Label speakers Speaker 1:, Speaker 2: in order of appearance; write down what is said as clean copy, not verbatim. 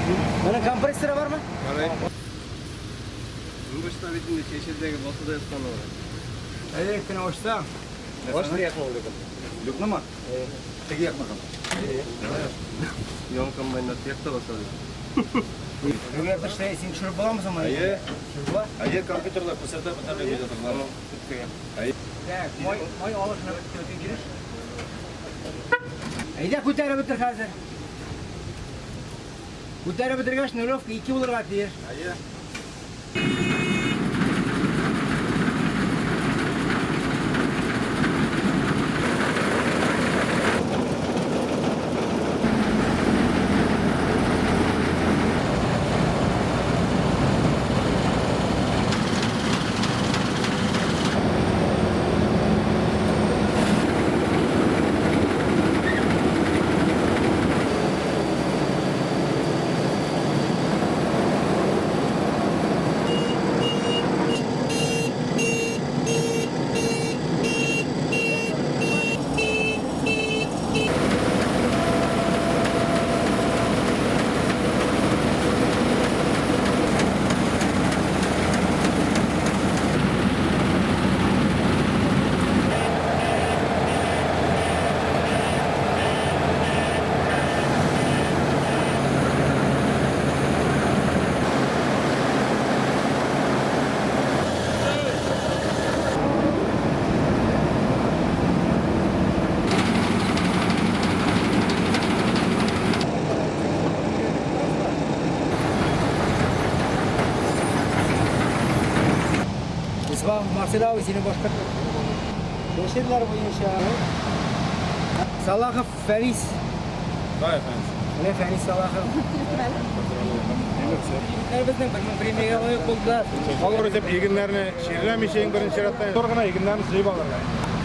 Speaker 1: Моның компрессоры бармы?
Speaker 2: Бар. Башта бит инде чәчелдәге басуда яткан ул.
Speaker 1: Әле кенә ачсаң.
Speaker 2: Ачты якмы ул люкны?
Speaker 3: Люкнымы? Теге якмы?
Speaker 2: Ян комбайнда текта басады.
Speaker 1: Регулятор эшләй, син төшереп буламы соң моны?
Speaker 3: Әйе.
Speaker 1: Төшереп була?
Speaker 3: Әйе, компьютерда күрсәтә бөтен регуляторларны. Әйе.
Speaker 1: Так, май, май алышына бетте бөтен килеш. Әйдә күтәреп бетер хәзер. Күтәреп бетергәч, нулевка 2 булырга тиеш.
Speaker 3: Әйе.
Speaker 1: Исман Марсель абый сине башка Яшерләр буенча. Салахов Фәрис.
Speaker 3: Да, Фәнис.
Speaker 1: Менә Фәрис Салахов. Егетләр безнең бер мең премиягә лаек булдылар.
Speaker 3: Алыр итеп игеннәрне чирләмичә иң беренче чиратта зур гына игеннәрне җыеп алырга.